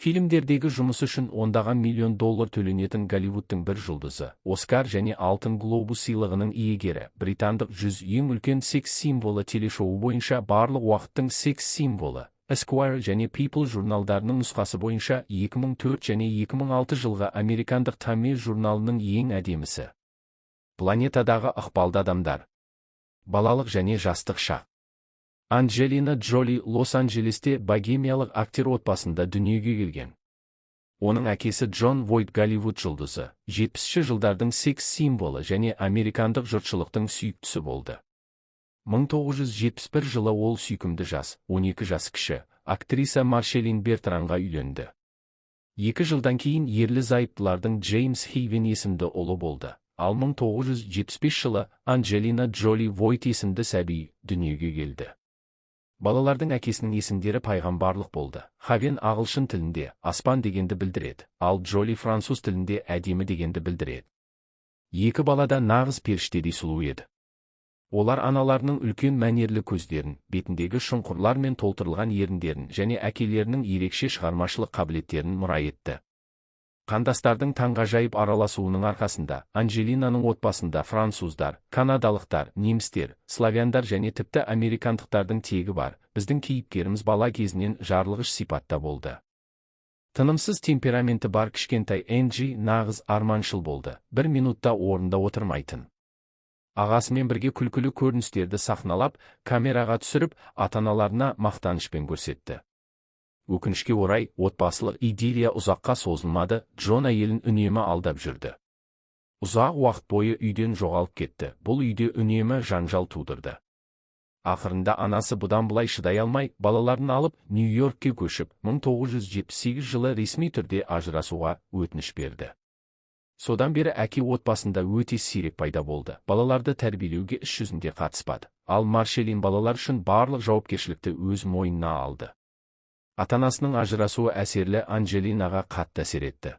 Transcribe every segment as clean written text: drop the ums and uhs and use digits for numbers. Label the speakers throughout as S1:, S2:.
S1: Фильмдердегі жұмысы үшін ондаған миллион доллар төленетін Голливудтың бір жұлдызы, Оскар және Алтын глобус сыйлығының иегері, британдық 100 ең үлкен секс символы телешоуы бойынша барлық уақыттың секс символы, Esquire және People журналдарының нұсқасы бойынша 2004 және 2006 жылғы американдық Time журналының ең әдемісі. Планетадағы ықпалды адамдар. Балалық және жастық шақ. Анджелина Джоли Лос-Анджелесте богемиялық актер отбасында дүниеге келген. Оның әкесі Джон Войт Голливуд жұлдызы, 70-ші жылдардың секс символы және американдық жұртшылықтың сүйіктісі болды. 1971 жылы ол сүйкімді жас, 12 жас кіші, актриса Маршелин Бертранға үйленді. 2 жылдан кейін ерлі зайыптылардың Джеймс Хейвен есімді ұлы болды, ал 1975 жылы Анджелина Джоли Войт есімді сәби дүниеге келді. Балалардың әкесінің есімдері пайғамбарлық болды. Хавен ағылшын тілінде «аспан» дегенді білдіреді, ал Джоли француз тілінде «әдемі» дегенді білдіреді. Екі бала да нағыз періштедей сұлу еді. Олар аналарының үлкен мәнерлі көздерін, бетіндегі шұңқырлармен толтырылған еріндерін және әкелерінің ерекше шығармашылық қабілеттерін мұра етті. Қандастардың таңғажайып араласуының арқасында Анджелинаның отбасында француздар, канадалықтар, немістер, славяндар және тіпті американдықтардың тегі бар. Біздің кейіпкеріміз бала кезінен жарылғыш сипатта болды. Тынымсыз темпераменті бар кішкентай Энджи нағыз арманшыл болды, бір минутта орнында отырмайтын. Ағасымен бірге күлкілі көріністерді сахналап, камераға түсіріп, ата-аналарына мақтанышпен көрсетті. Өкінішке орай, отбасылық идиллия ұзаққа созылмады. Джон әйелін үнемі алдап жүрді. Ұзақ уақыт бойы үйден жоғалып кетті. Бұл үйде үнемі жанжал тудырды. Ақырында анасы бұдан былай шыдай алмай, балаларын алып, Нью-Йоркке көшіп, 1978 жылы ресми түрде ажырасуға өтініш берді. Содан бері әке отбасында өте сирек пайда болды, балаларды тәрбиелеуге іс жүзінде қатыспады. Ал Маршелин балалар үшін барлық жауапкершілікті өз мойнына алды. Ата-анасының ажырасуы әсерлі Анджелинаға қатты әсер етті.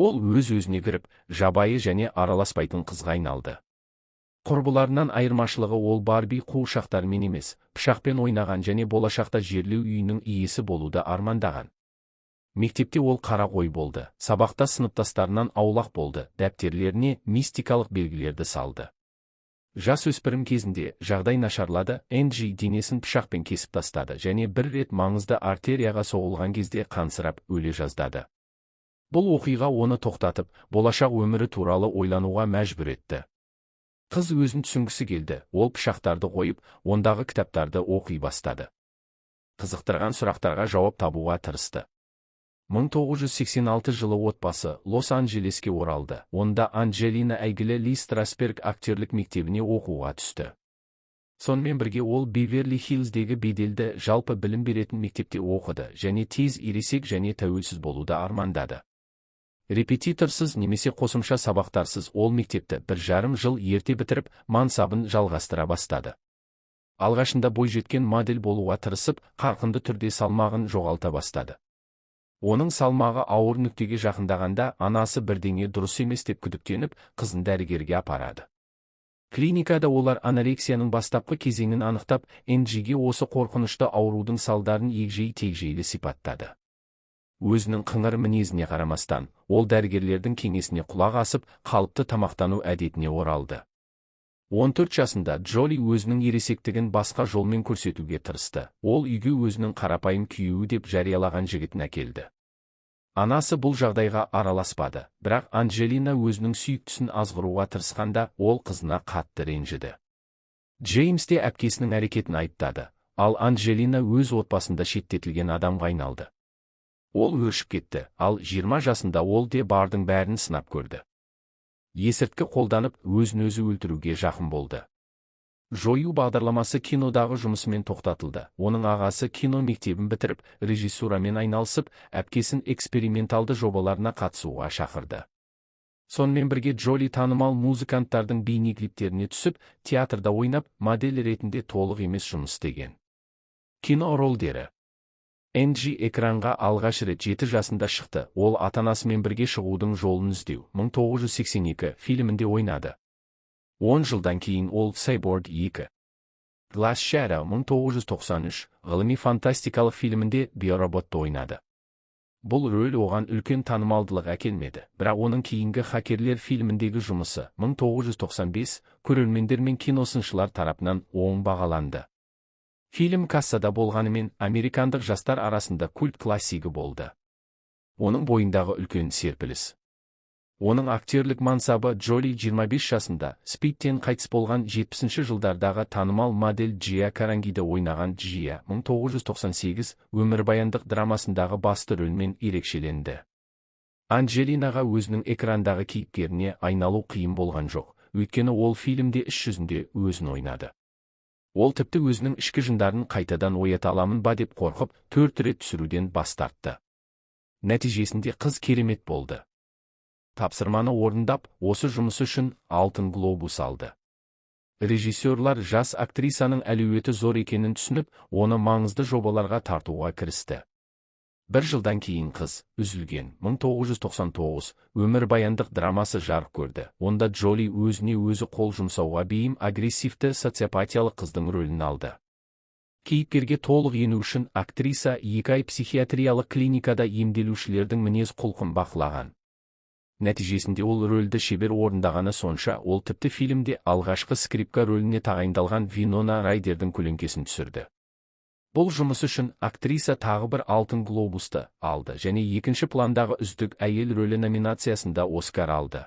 S1: Ол өз-өзіне кіріп, жабайы және араласпайтын қызға айналды. Құрбыларынан айырмашылығы, ол Барби қуыршақтарымен емес, пышақпен ойнаған және болашақта жерлеу үйінің иесі болуды армандаған. Мектепте ол қара қой болды, сабақта сыныптастарынан аулақ болды, дәптерлеріне мистикалық белгілерді салды. Жасөспірім кезінде жағдай нашарлады. Энджи денесін пышақпен кесіп тастады және бір рет маңызды артерияға соғылған кезде қансырап өле жаздады. Бұл оқиға оны тоқтатып, болашақ өмірі туралы ойлануға мәжбүр етті. Қыз өзін түсінгісі келді. Ол пышақтарды қойып, ондағы кітаптарды оқи бастады. Қызықтырған сұрақтарға жауап табуға тырысты. 1986 жылы отбасы Лос-Анджелеске оралды. Онда Анджелина әйгілі Ли Страсберг актерлік мектебіне оқуға түсті. Сонымен бірге ол Беверли Хиллздегі беделді жалпы білім беретін мектепте оқыды және тез ересек және тәуелсіз болуды армандады. Репетиторсыз немесе қосымша сабақтарсыз ол мектепті 1,5 жыл ерте бітіріп, мансабын жалғастыра бастады. Алғашында бойжеткен модель болуға тырысып, қарқынды түрде салмағын жоғалта бастады. Оның салмағы ауыр нүктеге жақындағанда, анасы бірдеңе дұрыс емес деп күдіктеніп, қызын дәрігерге апарады. Клиникада олар анорексияның бастапқы кезеңін анықтап, Энджиге осы қорқынышты аурудың салдарын егжей-тегжейлі сипаттады. Өзінің қыңыр мінезіне қарамастан, ол дәрігерлердің кеңесіне құлақ асып, қалыпты тамақтану әдетіне оралды. 14 жасында Джоли өзінің ересектігін басқа жолмен көрсетуге тырысты. Ол үйге өзінің қарапайым күйеуі деп жариялаған жігітін әкелді. Анасы бұл жағдайға араласпады, бірақ Анджелина өзінің сүйіктісін азғыруға тырысқанда, ол қызына қатты ренжіді. Джеймс те әпкесінің әрекетін айыптады, ал Анджелина өз отбасында шеттетілген адамға айналды. Ол өршіп кетті, ал 20 жасында ол де бардың бәрін сынап көрді. Есірткі қолданып, өзін өзі өлтіруге жақын болды. Жою бағдарламасы кинодағы жұмысымен тоқтатылды. Оның ағасы кино мектебін бітіріп, режиссурамен айналысып, әпкесін эксперименталды жобаларына қатысуға шақырды. Сонымен бірге Джоли танымал музыканттардың бейнеклиптеріне түсіп, театрда ойнап, модель ретінде толық емес жұмыс істеген. Кино рөлдері. Энджи экранға алғаш рет 7 жасында шықты. Ол ата-анасымен бірге «Шығудың жолын іздеу» 1982 фильмінде ойнады. 10 жылдан кейін ол «Cyborg 2. Glass Shadow» 1993 ғылыми фантастикалық фильмінде биороботты ойнады. Бұл рөл оған үлкен танымалдылық әкелмеді, бірақ оның кейінгі «Хакерлер» фильміндегі жұмысы 1995 көрермендер мен киносыншылар тарапынан оң бағаланды. Фильм кассада болғанымен, американдық жастар арасында культ классигі болды. Оның бойындағы үлкен серпіліс. Оның актерлік мансабы Джоли 25 жасында СПИДтен қайтыс болған 70 жылдардағы танымал модель Джия Карангиді ойнаған «Джия» 1998 өмірбаяндық драмасындағы басты рөлмен ерекшеленді. Анджелинаға өзінің экрандағы кейіпкеріне айналу қиын болған жоқ, өйткені ол фильмде іс жүзінде өзін ойнады. Ол тіпті өзінің ішкі жындарын қайтадан оята аламын ба деп қорқып, төрт рет түсіруден бас тартты. Нәтижесінде қыз керемет болды. Тапсырманы орындап, осы жұмысы үшін Алтын глобус алды. Режиссерлар жас актрисаның әлеуеті зор екенін түсініп, оны маңызды жобаларға тартуға кірісті. Бір жылдан кейін «Қыз үзілген» 1999 өмірбаяндық драмасы жарық көрді. Онда Джоли өзіне өзі қол жұмсауға бейім агрессивті социопатиялық қыздың рөлін алды. Кейіпкерге толық ену үшін актриса 2 ай психиатриялық клиникада емделушілердің мінез құлқын бақылаған. Нәтижесінде ол рөлді шебер орындағаны сонша, ол тіпті фильмде алғашқы скрипка рөліне тағайындалған Винона Райдердің көлеңкесін түсірді. Бұл жұмыс үшін актриса тағы бір Алтын глобусты алды және екінші пландағы үздік әйел рөлі номинациясында Оскар алды.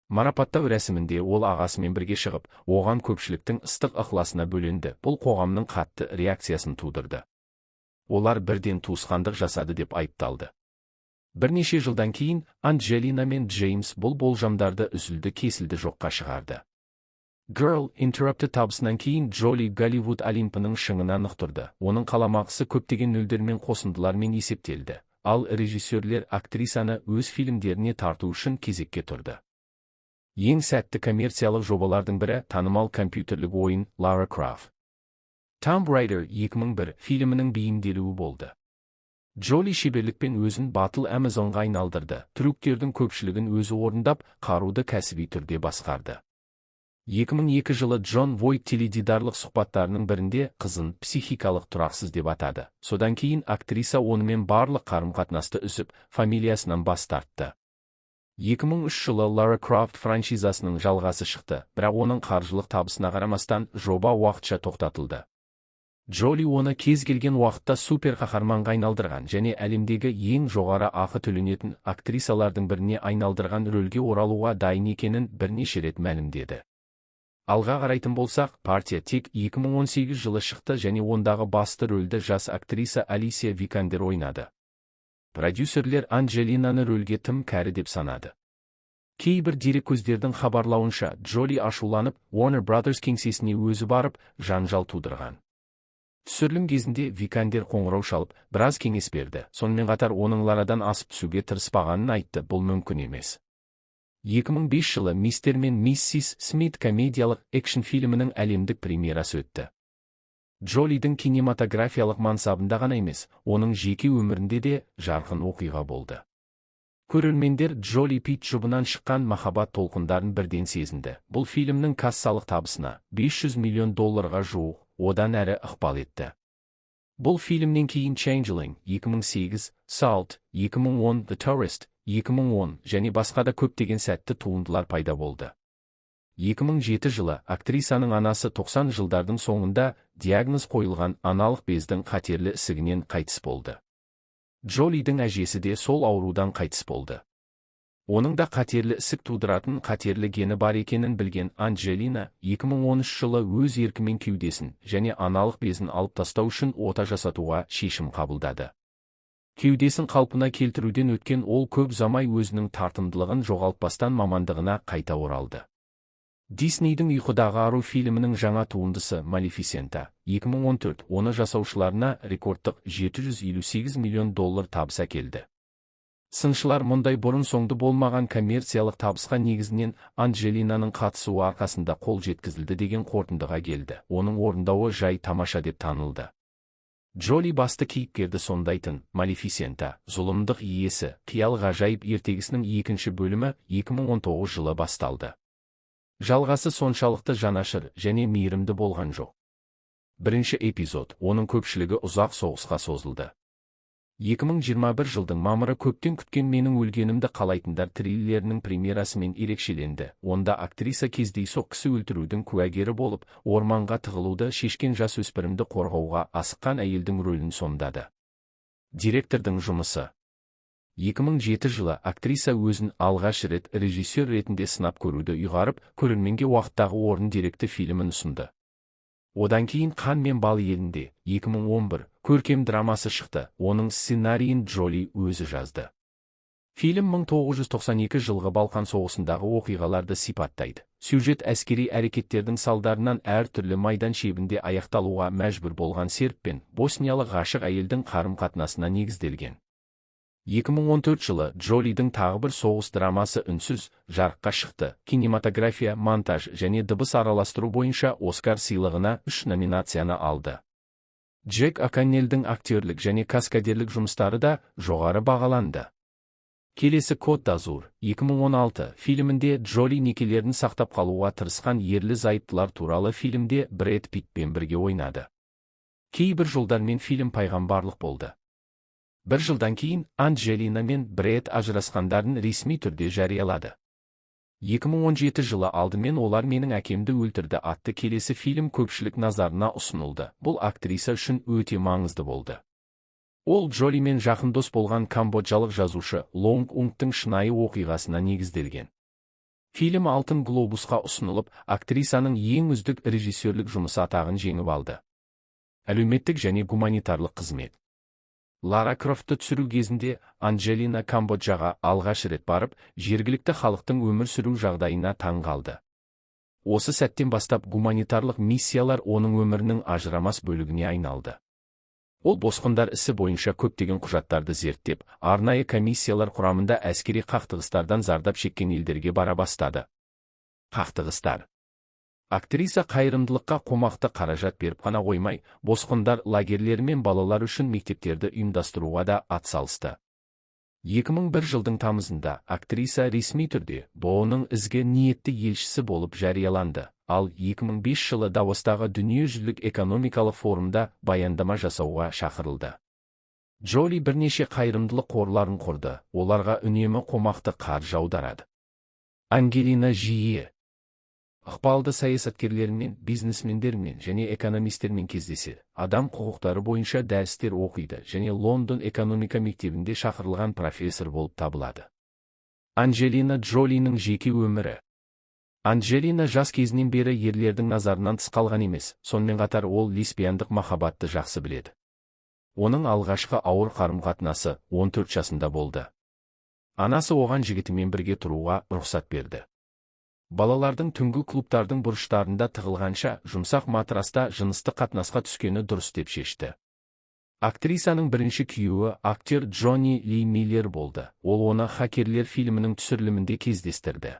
S1: Марапаттау рәсімінде ол ағасымен бірге шығып, оған көпшіліктің ыстық ықыласына бөленді. Бұл қоғамның қатты реакциясын тудырды. Олар бірден туысқандық жасады деп айыпталды. Бірнеше жылдан кейін Анджелина мен Джеймс бұл болжамдарды үзілді кесілді жоққа шығарды. Girl Interrupted табысынан кейін Джоли Голливуд олимпінің шыңына нық тұрды. Оның қаламақысы көптеген нөлдермен, қосындылармен есептелді. Ал режиссерлер актрисаны өз фильмдеріне тарту үшін кезекке тұрды. Ең сәтті коммерциялық жобалардың бірі танымал компьютерлік ойын Lara Croft. Tomb Raider 2001 фильмінің бейімделуі болды. Джоли шеберлікпен өзін батыл амазонға айналдырды, трюктердің көпшілігін өзі орындап, қаруды кәсіби түрде басқарды. 2002 жылы Джон Войт теледидарлық сұхбаттарының бірінде қызын психикалық тұрақсыз деп атады. Содан кейін актриса онымен барлық қарым-қатынасты үзіп, фамилиясынан бас тартты. 2003 жылы Lara Croft франшизасының жалғасы шықты, бірақ оның қаржылық табысына қарамастан, жоба уақытша тоқтатылды. Джоли оны кез келген уақытта супер қаһарманға айналдырған және әлемдегі ең жоғары ақы төленетін актрисалардың біріне айналдырған рөлге оралуға дайын екенін бірнеше рет мәлімдеді. Алға қарайтын болсақ, «Партия» тек 2018 жылы шықты және ондағы басты рөлді жас актриса Алисия Викандер ойнады. Продюсерлер Анджелинаны рөлге тым кәрі деп санады. Кейбір дереккөздердің хабарлауынша, Джоли ашуланып, Warner Brothers кеңсесіне өзі барып, жанжал тудырған. Түсірілім кезінде Викандер қоңырау шалып, біраз кеңес берді. Сонымен қатар оның Ларадан асып түсуге тырыспағанын айтты, бұл мүмкін емес. 2005 жылы «Мистер мен миссис Смит» комедиялық экшн фильмінің әлемдік премьерасы өтті. Джолидің кинематографиялық мансабында ғана емес, оның жеке өмірінде де жарқын оқиға болды. Көрермендер Джоли Питт жұбынан шыққан махаббат толқындарын бірден сезінді. Бұл фильмнің кассалық табысына 500 миллион долларға жуық одан әрі ықпал етті. Бұл фильмнен кейін Changeling 2008, Salt 2010, The Tourist 2010 және басқа да көптеген сәтті туындылар пайда болды. 2007 жылы актрисаның анасы 90 жылдардың соңында диагноз қойылған аналық бездің қатерлі ісігінен қайтыс болды. Джолидің әжесі де сол аурудан қайтыс болды. Оның да қатерлі ісік тудыратын қатерлі гені бар екенін білген Анджелина 2013 жылы өз еркімен кеудесін және аналық безін алып тастау үшін ота жасатуға шешім қабылдады. Кеудесін қалпына келтіруден өткен ол көп ұзамай өзінің тартымдылығын жоғалтпастан мамандығына қайта оралды. Диснейдің «Ұйқыдағы ару» фильмінің жаңа туындысы «Малефисента» 2014 оны жасаушыларына рекордтық 758 миллион доллар табыс әкелді. Сыншылар мұндай бұрын-соңды болмаған коммерциялық табысқа негізінен Анджелинаның қатысуы арқасында қол жеткізілді деген қорытындыға келді. Оның орындауы жай тамаша деп танылды. Джоли басты кейіпкерді сомдайтын «Малефисента: Зұлымдық иесі» қиял ғажайып ертегісінің екінші бөлімі 2019 жылы басталды. Жалғасы соншалықты жанашыр және мейірімді болған жоқ. Бірінші эпизод, оның көпшілігі ұзақ соғысқа созылды. 2021 жылдың мамыры көптен күткен «Менің өлгенімді қалайтындар» триллерінің премьерасымен ерекшеленді. Онда актриса кездейсоқ кісі өлтірудің куәгері болып, орманға тығылуды шешкен жасөспірімді қорғауға асыққан әйелдің рөлін сомдады. Директордың жұмысы. 2007 жылы актриса өзін алғаш рет режиссер ретінде сынап көруді ұйғарып, көрерменге «Уақыттағы орын» деректі фильмін ұсынды. Одан кейін «Қан мен бал елінде» 2011 көркем драмасы шықты, оның сценарийін Джоли өзі жазды. Фильм 1992 жылғы Балқан соғысындағы оқиғаларды сипаттайды. Сюжет әскери әрекеттердің салдарынан әртүрлі майдан шебінде аяқталуға мәжбүр болған серб пен босниялық ғашық әйелдің қарым-қатынасына негізделген. 2014 жылы Джолидің тағы бір соғыс драмасы, «Үнсіз», жарыққа шықты. Кинематография, монтаж және дыбыс араластыру бойынша Оскар сыйлығына үш номинацияны алды. Джек О'Коннеллдің актерлік және каскадерлік жұмыстары да жоғары бағаланды. Келесі «Кот д'Азур» 2016 фильмінде Джоли некелерін сақтап қалуға тырысқан ерлі зайыптылар туралы фильмде Брэд Питтпен бірге ойнады. Кейбір жолдармен фильм пайғамбарлық болды. Бір жылдан кейін Анджелина мен Брэд ажырасқандарын ресми түрде жариялады. 2017 жылы алдымен «Олар менің әкемді өлтірді» атты келесі фильм көпшілік назарына ұсынылды. Бұл актриса үшін өте маңызды болды. Ол Джолимен жақын дос болған камбоджалық жазушы Лонг Унгтың шынайы оқиғасына негізделген. Фильм Алтын глобусқа ұсынылып, актрисаның ең үздік режиссерлік жұмысы атағын жеңіп алды. Әлеуметтік және гуманитарлық қызмет. «Лара Крофтты» түсіру кезінде Анджелина Камбоджаға алғаш рет барып, жергілікті халықтың өмір сүру жағдайына таң қалды. Осы сәттен бастап гуманитарлық миссиялар оның өмірінің ажырамас бөлігіне айналды. Ол босқындар ісі бойынша көптеген құжаттарды зерттеп, арнайы комиссиялар құрамында әскери қақтығыстардан зардап шеккен елдерге бара бастады. Қақтығыстар. Актриса қайырымдылыққа қомақты қаражат беріп қана қоймай, босқындар лагерлері мен балалар үшін мектептерді ұйымдастыруға да атсалысты. 2001 жылдың тамызында актриса ресми түрде БҰҰ-ның ізгі ниетті елшісі болып жарияланды, ал 2005 жылы Давостағы Дүниежүзілік экономикалық форумда баяндама жасауға шақырылды. Джоли бірнеше қайырымдылық қорларын құрды, оларға үнемі қомақты қаржы аударады. Ангелина жиі ықпалды саясаткерлермен, бизнесмендермен және экономистермен кездеседі, адам құқықтары бойынша дәрістер оқиды және Лондон экономика мектебінде шақырылған профессор болып табылады. Анджелина Джолиның жеке өмірі. Анджелина жас кезінен бері ерлердің назарынан тыс қалған емес, сонымен қатар ол лесбияндық махаббатты жақсы біледі. Оның алғашқы ауыр қарым-қатынасы 14 жасында болды. Анасы оған жігітімен бірге тұруға рұқсат берді. Балалардың түнгі клубтардың бұрыштарында тығылғанша, жұмсақ матраста жыныстық қатынасқа түскені дұрыс деп шешті. Актрисаның бірінші күйеуі актер Джонни Ли Миллер болды. Ол оны «Хакерлер» фильмінің түсірілімінде кездестірді.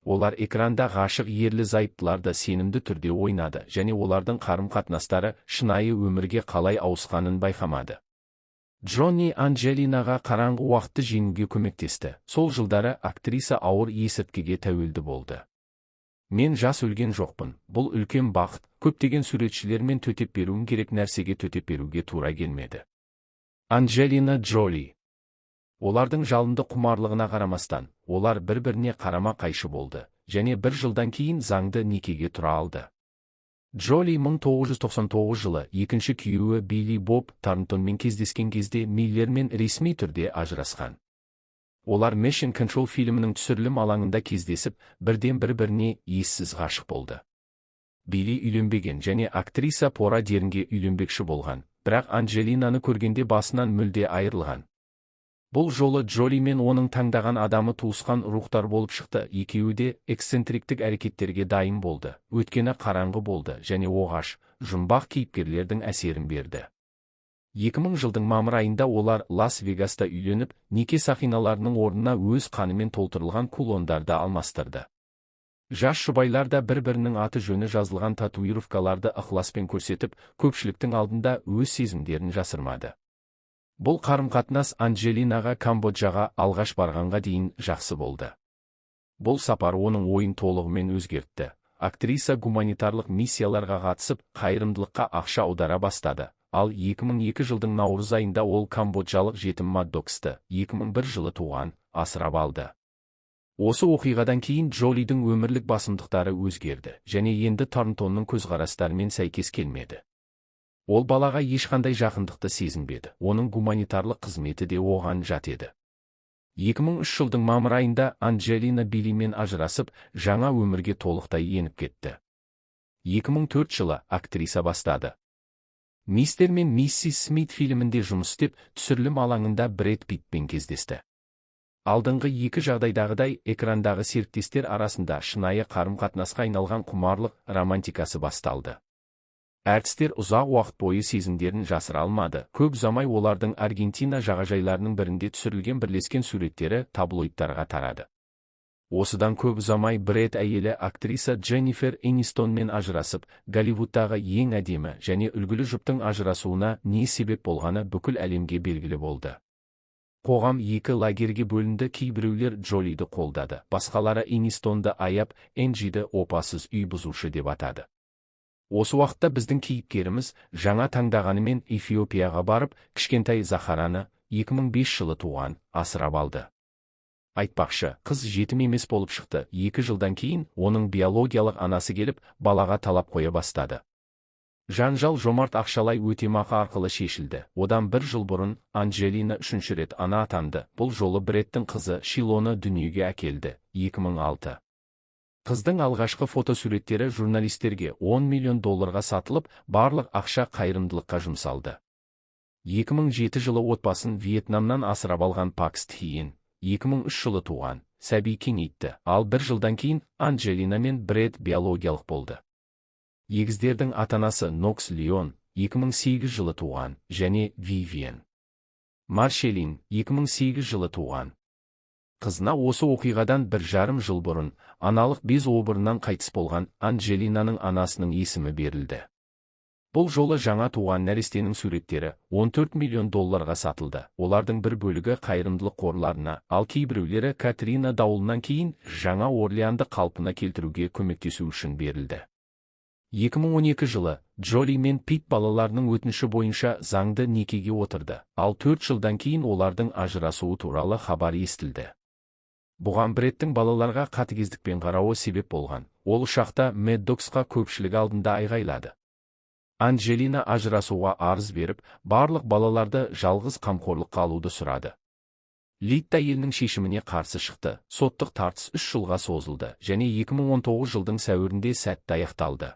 S1: Олар экранда ғашық ерлі зайыптыларды сенімді түрде ойнады және олардың қарым-қатынастары шынайы өмірге қалай ауысқанын байқамады. Джонни Анджелинаға қараңғы уақытты жеңуге көмектесті. Сол жылдары актриса ауыр есірткіге тәуелді болды. «Мен жас өлген жоқпын. Бұл үлкен бақыт. Көптеген суретшілермен төтеп беруім керек нәрсеге төтеп беруге тура келмеді». Анджелина Джоли. Олардың жалынды құмарлығына қарамастан, олар бір-біріне қарама қайшы болды және бір жылдан кейін заңды некеге тұра алды. Джоли 1999 жылы екінші күйеуі Билли Боб Торнтонмен кездескен кезде Миллермен ресми түрде ажырасқан. Олар «Mission Control» фильмінің түсірілім алаңында кездесіп, бірден бір-біріне ессіз ғашық болды. Билли үйленбеген және актриса Пора Дернге үйленбекші болған, бірақ Анджелинаны көргенде басынан мүлде айырылған. Бұл жолы Джоли мен оның таңдаған адамы туысқан рухтар болып шықты, екеуі де эксцентриктік әрекеттерге дайын болды, өткені қараңғы болды және оғаш, жұмбақ кейіпкерлердің әсерін берді. 2000 жылдың мамыр айында олар Лас Вегаста үйленіп, неке сақиналарының орнына өз қанымен толтырылған кулондарды алмастырды. Жас жұбайлар да бір-бірінің аты жөні жазылған татуировкаларды ықыласпен көрсетіп, көпшіліктің алдында өз сезімдерін жасырмады. Бұл қарым-қатынас Анджелинаға Камбоджаға алғаш барғанға дейін жақсы болды. Бұл сапар оның ойын толығымен өзгертті. Актриса гуманитарлық миссияларға қатысып, қайырымдылыққа ақша аудара бастады. ал 2002 жылдың наурыз айында ол камбоджалық жетім Маддоксты, 2001 жылы туған, асырап алды. Осы оқиғадан кейін Джолидің өмірлік басымдықтары өзгерді және енді Торнтонның көзқарастарымен сәйкес келмеді. Ол балаға ешқандай жақындықты сезінбеді, оның гуманитарлық қызметі де оған жат еді. 2003 жылдың мамыр айында Анджелина Биллимен ажырасып, жаңа өмірге толықтай еніп кетті. 2004 жылы актриса бастады. «Мистер мен миссис Смит» фильмінде жұмыс істеп, түсірілім алаңында Брэд Питтпен кездесті. Алдыңғы екі жағдайдағыдай, экрандағы серіктестер арасында шынайы қарым-қатынасқа айналған құмарлық романтикасы басталды. Әртістер ұзақ уақыт бойы сезімдерін жасыра алмады. Көп ұзамай олардың Аргентина жағажайларының бірінде түсірілген бірлескен суреттері таблоидтарға тарады. Осыдан көп ұзамай Брэд әйелі актриса Дженнифер Энистонмен ажырасып, Голливудтағы ең әдемі және үлгілі жұптың ажырасуына не себеп болғаны бүкіл әлемге белгілі болды. Қоғам екі лагерге бөлінді: кейбіреулер Джолиді қолдады, басқалары Энистонды аяп, Энджиді опасыз үй бұзушы деп атады. Осы уақытта біздің кейіпкеріміз жаңа таңдағанымен Эфиопияға барып, кішкентай Захараны, 2005 жылы туған, асырап алды. Айтпақшы, қыз жетім емес болып шықты. 2 жылдан кейін оның биологиялық анасы келіп, балаға талап қоя бастады. Жанжал жомарт ақшалай өтемақы арқылы шешілді. Одан бір жыл бұрын Анджелина үшінші рет ана атанды. Бұл жолы Бреттің қызы Шилоны дүниеге әкелді. 2006. Қыздың алғашқы фотосуреттері журналистерге 10 миллион долларға сатылып, барлық ақша қайырымдылыққа жұмсалды. 2007 жылы отбасын Вьетнамнан асырап алған Пакс Тхиен, 2003 жылы туған, сәби кеңейтті, ал бір жылдан кейін Анджелина мен Брэд биологиялық болды. Егіздердің ата-анасы Нокс Леон, 2008 жылы туған, және Вивиан Маршелин, 2008 жылы туған. Қызына осы оқиғадан 1,5 жыл бұрын аналық без обырынан қайтыс болған Анджелинаның анасының есімі берілді. Бұл жолы жаңа туған нәрестенің суреттері 14 миллион долларға сатылды. Олардың бір бөлігі қайырымдылық қорларына, ал кейбіреулері Катрина дауылынан кейін Жаңа Орлеанды қалпына келтіруге көмектесу үшін берілді. 2012 жылы Джоли мен Питт балаларының өтініші бойынша заңды некеге отырды, ал 4 жылдан кейін олардың ажырасуы туралы хабар естілді. Бұған Бреттің балаларға қатыгездікпен қарауы себеп болған. Ол ұшақта Меддоксқа көпшілік алдында айғайлады. Анджелина ажырасуға арыз беріп, барлық балаларды жалғыз қамқорлыққа алуды сұрады. Литт әйелінің шешіміне қарсы шықты. Соттық тартыс 3 жылға созылды және 2019 жылдың сәуірінде сәтті аяқталды.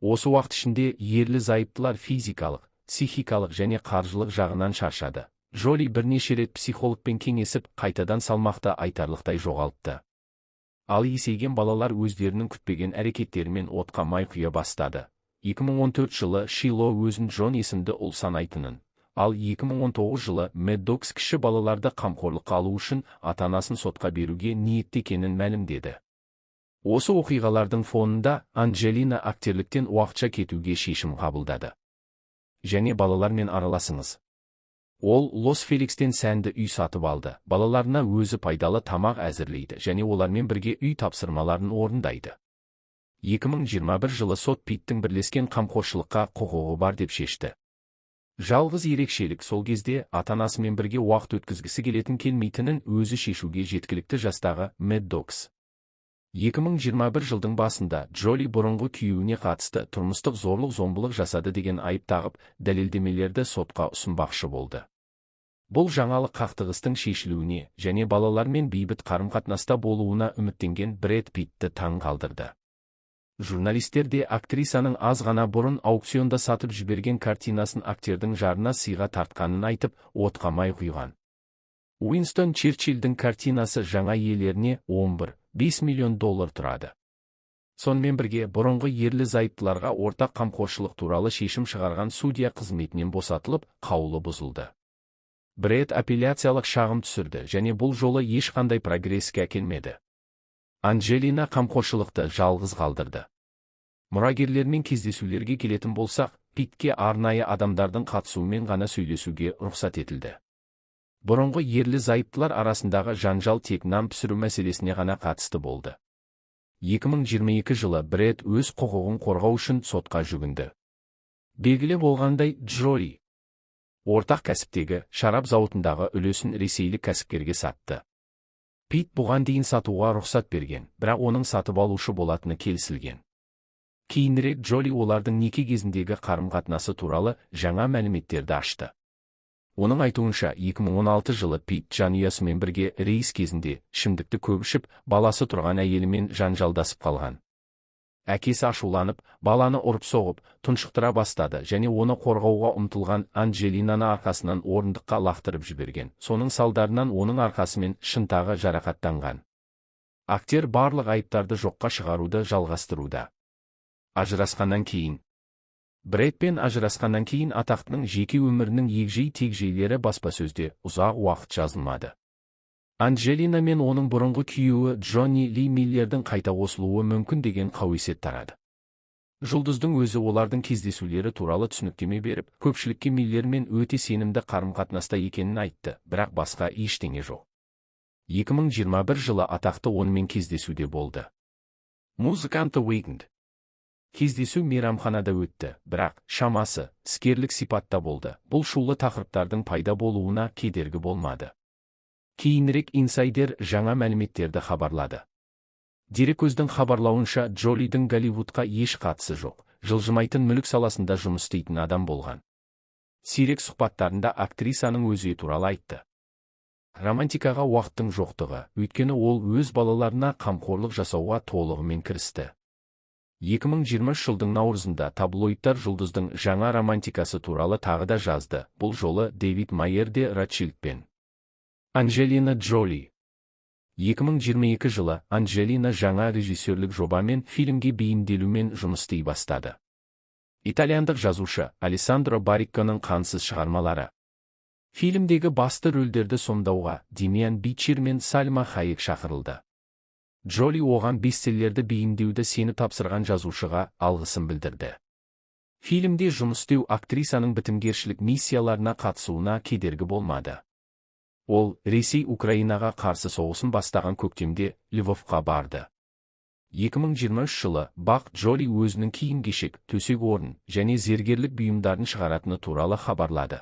S1: Осы уақыт ішінде ерлі зайыптылар физикалық, психикалық және қаржылық жағынан шаршады. Жоли бірнеше рет психологпен кеңесіп, қайтадан салмақты айтарлықтай жоғалтты. Ал есейген балалар өздерінің күтпеген әрекеттерімен отқа май құя бастады. 2014 жылы Шило өзін Джон есімді ұл санайтынын, ал 2019 жылы Меддокс кіші балаларды қамқорлыққа алу үшін ата-анасын сотқа беруге ниетті екенін мәлімдеді. Осы оқиғалардың фонында Анджелина актерліктен уақытша кетуге шешім қабылдады. Және балалармен араласыңыз. Ол Лос Феликстен сәнді үй сатып алды, балаларына өзі пайдалы тамақ әзірлейді және олармен бірге үй тапсырмаларын орындайды. 2021 жылы сот Питтің бірлескен қамқоршылыққа құқығы бар деп шешті. Жалғыз ерекшелік: сол кезде ата-анасымен бірге уақыт өткізгісі келетін келмейтінін өзі шешуге жеткілікті жастағы Меддокс. 2021 жылдың басында Джоли бұрынғы күйеуіне қатысты тұрмыстық зорлық-зомбылық жасады деген айып тағып, дәлелдемелерді сотқа ұсынбақшы болды. Бұл жаңалық қақтығыстың шешілуіне және балалармен бейбіт қарым-қатынаста болуына үміттенген Брэд Питті таң қалдырды. Журналистер де актрисаның аз ғана бұрын аукционда сатып жіберген картинасын актердің жарына сыйға тартқанын айтып, отқа май құйған. Уинстон Черчилльдің картинасы жаңа иелеріне 11,5 миллион доллар тұрады. Сонымен бірге бұрынғы ерлі зайыптыларға ортақ қамқоршылық туралы шешім шығарған судья қызметінен босатылып, қаулы бұзылды. Брэд апелляциялық шағым түсірді және бұл жолы ешқандай прогресске әкелмеді. Анджелина қамқоршылықты жалғыз қалдырды. Мұрагерлермен кездесулерге келетін болсақ, Питке арнайы адамдардың қатысуымен ғана сөйлесуге рұқсат етілді. Бұрынғы ерлі зайыптылар арасындағы жанжал тек нан пісіру мәселесіне ғана қатысты болды. 2022 жылы Брэд өз құқығын қорғау үшін сотқа жүгінді. Белгілі болғандай, Джоли ортақ кәсіптегі шарап зауытындағы үлесін ресейлік кәсіпкерге сатты. Питт бұған дейін сатуға рұқсат берген, бірақ оның сатып алушы болатыны келісілген. Кейінірек Джоли олардың неке кезіндегі қарым-қатынасы туралы жаңа мәліметтерді ашты. Оның айтуынша, 2016 жылы Питт жанұясымен бірге рейс кезінде ішімдікті көп ішіп, баласы тұрған әйелімен жанжалдасып қалған. Әкесі ашуланып, баланы ұрып-соғып, тұншықтыра бастады және оны қорғауға ұмтылған Анджелинаны арқасынан орындыққа лақтырып жіберген. Соның салдарынан оның арқасы мен шынтағы жарақаттанған. Актер барлық айыптарды жоққа шығаруды жалғастыруда. Ажырасқаннан кейін Брэдпен ажырасқаннан кейін атақтының жеке өмірінің егжей-тегжейлері баспасөзде ұзақ уақыт жазылмады. Анджелина мен оның бұрынғы күйеуі Джонни Ли Миллердің қайта қосылуы мүмкін деген қауесет тарады. Жұлдыздың өзі олардың кездесулері туралы түсініктеме беріп, көпшілікке Миллермен өте сенімді қарым-қатынаста екенін айтты, бірақ басқа ештеңе жоқ. 2021 жылы атақты онымен кездесуде болды. Музыкант The Weeknd. Кездесу мейрамханада өтті, бірақ шамасы іскерлік сипатта болды. Бұл шулы тақырыптардың пайда болуына кедергі болмады. Кейінірек инсайдер жаңа мәліметтерді хабарлады. Дереккөздің хабарлауынша, Джолидің Голливудқа еш қатысы жоқ, жылжымайтын мүлік саласында жұмыс істейтін адам болған. Сирек сұхбаттарында актрисаның өзі туралы айтты. Романтикаға уақыттың жоқтығы, өйткені ол өз балаларына қамқорлық жасауға толығымен кірісті. 2023 жылдың наурызында таблоидтар жұлдыздың жаңа романтикасы туралы тағы да жазды, бұл жолы Дэвид Майер де Ротшильдпен. Анджелина Джоли. 2022 жылы Анджелина жаңа режиссерлік жобамен фильмге бейімделумен жұмыс істей бастады. Итальяндық жазушы Алессандро Барикконың қансыз шығармалары. Фильмдегі басты рөлдерді сомдауға Демиан Бичер мен Сальма Хайек шақырылды. Джоли оған бестселлерді бейімдеуді сеніп тапсырған жазушыға алғысын білдірді. Фильмде жұмыс істеу актрисаның бітімгершілік миссияларына қатысуына кедергі болмады. Ол Ресей Украинаға қарсы соғысын бастаған көктемде Львовқа барды. 2023 жылы Бақ Джоли өзінің киім-кешек, төсек орын және зергерлік бұйымдарын шығаратыны туралы хабарлады.